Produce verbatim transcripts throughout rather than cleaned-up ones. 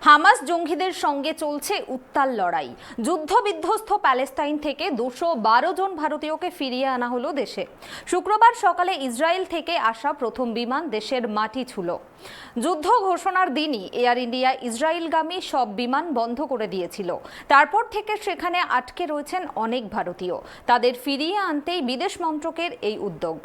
Hamas জঙ্গিদের সঙ্গে চলছে উত্তাল লড়াই। যুদ্ধবিধ্বস্ত প্যালেস্তাইন থেকে দুশো বারো জন ভারতীয়কে ফিরিয়ে আনা হলো দেশে। শুক্রবার সকালে ইসরায়েল থেকে আসা প্রথম বিমান দেশের মাটি ছুঁল। যুদ্ধ ঘোষণার দিনই এয়ার ইন্ডিয়া ইসরায়েলগামী সব বিমান বন্ধ করে দিয়েছিল। তারপর থেকে সেখানে আটকে রয়েছেন অনেক ভারতীয়। তাদের ফিরিয়ে আনতেই বিদেশ মন্ত্রকের এই উদ্যোগ।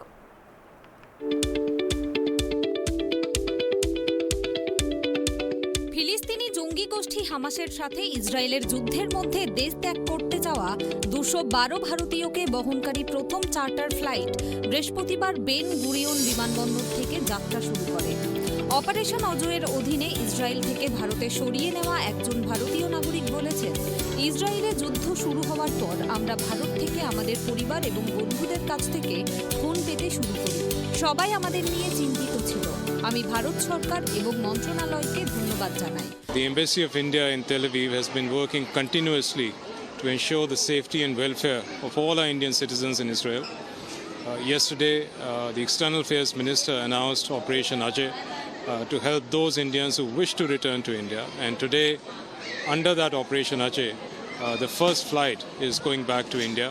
ফিলিস্তিনি জঙ্গি গোষ্ঠী হামাসের সাথে ইসরায়েলের যুদ্ধের মধ্যে দেশ ত্যাগ করতে যাওয়া দুশো বারো ভারতীয়কে বহনকারী প্রথম চার্টার ফ্লাইট বৃহস্পতিবার বেন গুরিয়ন বিমানবন্দর থেকে যাত্রা শুরু করে। অপারেশন অজয়ের অধীনে ইসরায়েল থেকে ভারতে সরিয়ে নেওয়া একজন ভারতীয় নাগরিক বলেছেন, ইসরায়েলে যুদ্ধ শুরু হওয়ার পর আমরা ভারত থেকে আমাদের পরিবার এবং বন্ধুদের কাছ থেকে ফোন পেতে শুরু করি। সবাই আমাদের নিয়ে চিন্তিত ছিল। আমি ভারত সরকার এবং মন্ত্রণালয়কে ধন্যবাদ জানাই। The Embassy of India in Tel Aviv has been working continuously to ensure the safety and welfare of all our Indian citizens in Israel. Uh, yesterday, uh, the External Affairs Minister announced Operation Ajay, uh, to help those Indians who wish to return to India. And today, under that Operation Ajay, uh, the first flight is going back to India.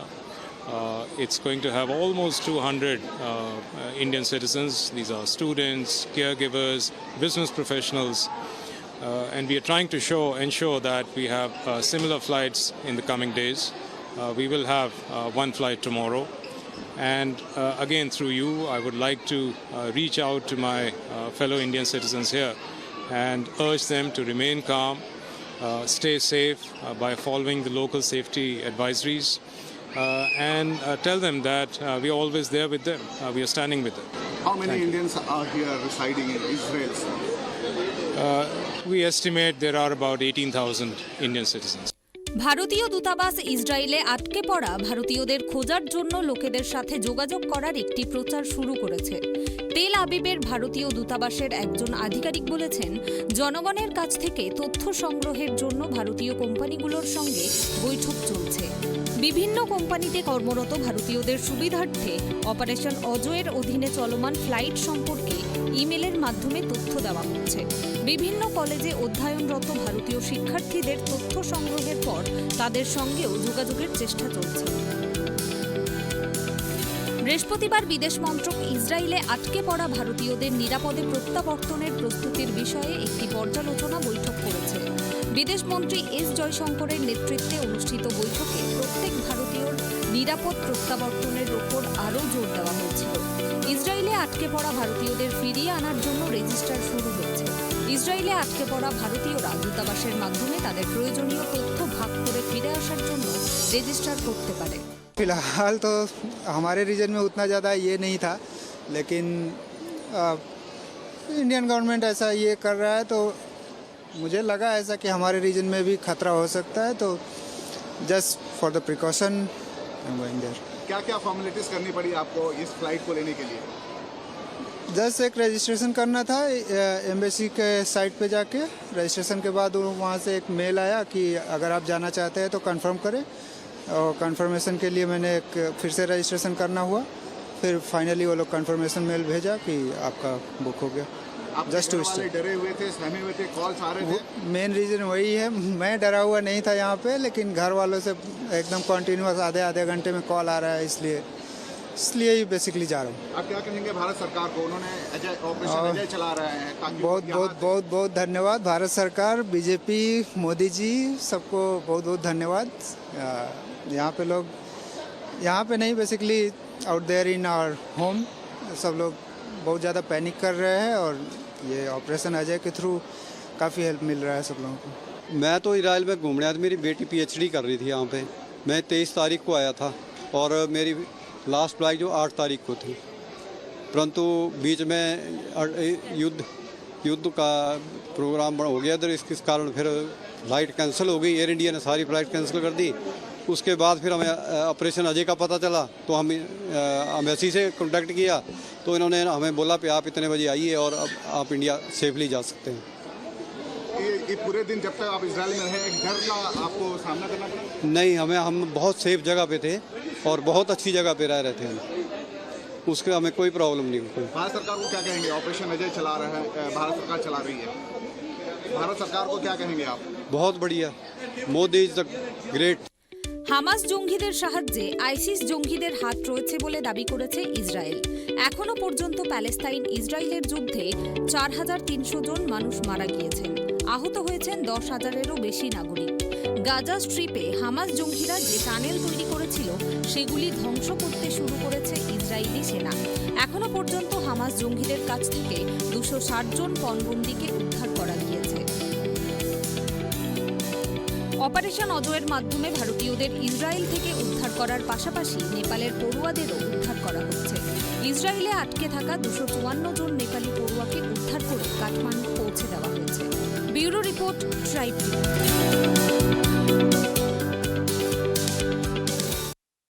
Uh, it's going to have almost two hundred, uh, uh, Indian citizens. These are students, caregivers, business professionals. Uh, and we are trying to show, ensure that we have, uh, similar flights in the coming days. Uh, we will have, uh, one flight tomorrow. And, uh, again, through you, I would like to, uh, reach out to my, uh, fellow Indian citizens here and urge them to remain calm, uh, stay safe, uh, by following the local safety advisories, uh, and, uh, tell them that, uh, we are always there with them. Uh, we are standing with them. How many Thank you. Indians are here residing in Israel, sir? Uh, we estimate there are about eighteen thousand Indian citizens. ভারতীয় দূতাবাস ইসরায়েলে আটকে পড়া ভারতীয়দের খোঁজার জন্য লোকেদের সাথে যোগাযোগ করার একটি প্রচার শুরু করেছে। তেল আবিবের ভারতীয় দূতাবাসের একজন আধিকারিক বলেছেন, জনগণের কাছ থেকে তথ্য সংগ্রহের জন্য ভারতীয় কোম্পানিগুলোর সঙ্গে বৈঠক চলছে। বিভিন্ন কোম্পানিতে কর্মরত ভারতীয়দের সুবিধার্থে অপারেশন অজয়ের অধীনে চলমান ফ্লাইট সম্পর্কে ইমেলের মাধ্যমে তথ্য দেওয়া হচ্ছে। বিভিন্ন কলেজে অধ্যয়নরত ভারতীয় শিক্ষার্থীদের তথ্য সংগ্রহের পর তাদের সঙ্গেও যোগাযোগের চেষ্টা চলছে। বৃহস্পতিবার বিদেশ মন্ত্রক ইসরায়েলে আটকে পড়া ভারতীয়দের নিরাপদে প্রত্যাবর্তনের প্রস্তুতির বিষয়ে একটি পর্যালোচনা বৈঠক করেছে। বিদেশ মন্ত্রী এস জয়শঙ্করের নেতৃত্বে অনুষ্ঠিত বৈঠকে প্রত্যেক ভারতীয়র নিরাপদ প্রত্যাবর্তনের ওপর আরও জোর দেওয়া হয়েছিল। ইসরায়েলে আটকে পড়া ভারতীয়দের ফিরিয়ে আনার জন্য রেজিস্টার শুরু হয়েছে। ইসরায়েলে আটকে পড়া ভারতীয়রা দূতাবাসের মাধ্যমে তাদের প্রয়োজনীয় তথ্য ভাগ করে ফিরে আসার জন্য রেজিস্টার করতে পারে। फिलहाल तो हमारे रीजन में उतना ज़्यादा ये नहीं था, लेकिन इंडियन गवर्नमेंट ऐसा ये कर रहा है तो मुझे लगा ऐसा कि हमारे रीजन में भी खतरा हो सकता है, तो just for the precaution I'm going there. क्या क्या फॉर्मेलिटीज करनी पड़ी आपको इस फ्लाइट को लेने के लिए? जस्ट एक रजिस्ट्रेशन करना था एम्बेसी के साइट पे जाके। रजिस्ट्रेशन के बाद वो वहाँ से एक मेल आया कि अगर आप जाना चाहते हैं तो कंफर्म करें, और कंफर्मेशन के लिए मैंने एक फिर से रजिस्ट्रेशन करना हुआ। फिर फाइनली वो लोग कंफर्मेशन मेल भेजा कि आपका बुक हो गया। आप जस्ट टू वाले डरे हुए थे, सहमे हुए थे, कॉल्स आ रहे थे? मेन रीज़न वही है। मैं डरा हुआ नहीं था यहाँ पे, लेकिन घर वालों से एकदम कंटिन्यूअस आधे आधे घंटे में कॉल आ रहा है, इसलिए इसलिए ही बेसिकली जा रहा हूँ। आप क्या कहेंगे भारत सरकार को? उन्होंने अजय ऑपरेशन और अजय चला रहे हैं ताकि बहुत यहाँ बहुत से- बहुत बहुत धन्यवाद भारत सरकार, बीजेपी, मोदी जी, सबको बहुत बहुत धन्यवाद। आ, यहाँ पे लोग यहाँ पे नहीं, basically out there in our home, सब लोग बहुत ज़्यादा पैनिक कर रहे हैं और ये ऑपरेशन अजय के थ्रू काफ़ी हेल्प मिल रहा है सब लोगों को। मैं तो इसराइल में घूमने आया था। मेरी बेटी पीएचडी कर रही थी यहाँ पे। मैं तेईस तारीख को आया था और मेरी लास्ट फ्लाइट जो आठ तारीख को थी, परंतु बीच में अ, युद्ध युद्ध का प्रोग्राम बड़ा हो गया, तो इस इस कारण फिर फ्लाइट कैंसिल हो गई। एयर इंडिया ने सारी फ्लाइट कैंसिल कर दी। उसके बाद फिर हमें अ, ऑपरेशन अजय का पता चला, तो हम अ, एम्बेसी से कॉन्टैक्ट किया, तो इन्होंने हमें बोला कि आप इतने बजे आइए और अब आप इंडिया सेफली जा सकते हैं। ये, ये पूरे दिन जब तक आप इसराइल में रहे, एक डर का आपको सामना करना पड़ा? नहीं, हमें हम बहुत सेफ जगह पे थे और बहुत अच्छी जगह पे रह रहे थे हम। उसका हमें कोई प्रॉब्लम नहीं हुई। भारत सरकार को क्या कहेंगे? ऑपरेशन अजय चला रहे हैं, अ, भारत सरकार चला रही है, भारत सरकार को क्या कहेंगे आप? बहुत बढ़िया। Modi is the great. Hamas জঙ্গিদের সাহায্যে আইসিস জঙ্গিদের হাত রয়েছে বলে দাবি করেছে ইসরায়েল। এখনো পর্যন্ত প্যালেস্তাইন ইসরায়েলের যুদ্ধে চার হাজার তিনশো জন মানুষ মারা গিয়েছেন, আহত হয়েছেন দশ হাজারেরও বেশি নাগরিক। গাজা স্ট্রিপে হামাস জঙ্গিরা যে টানেল তৈরি করেছিল, সেগুলি ধ্বংস করতে শুরু করেছে ইসরায়েলি সেনা। এখনো পর্যন্ত হামাস জঙ্গিদের কাছ থেকে দুশো ষাট জন পণবন্দীকে উদ্ধার করা গিয়েছে। অপারেশন অজয়ের মাধ্যমে ভারতীয়দের ইসরায়েল থেকে উদ্ধার করার পাশাপাশি নেপালের পড়ুয়াদেরও উদ্ধার করা হচ্ছে। ইসরায়েলে আটকে থাকা দুশো চুয়ান্ন জন নেপালি পড়ুয়াকে উদ্ধার করে কাঠমান্ডু পৌঁছে দেওয়া হয়েছে। Bureau report, tribe TV.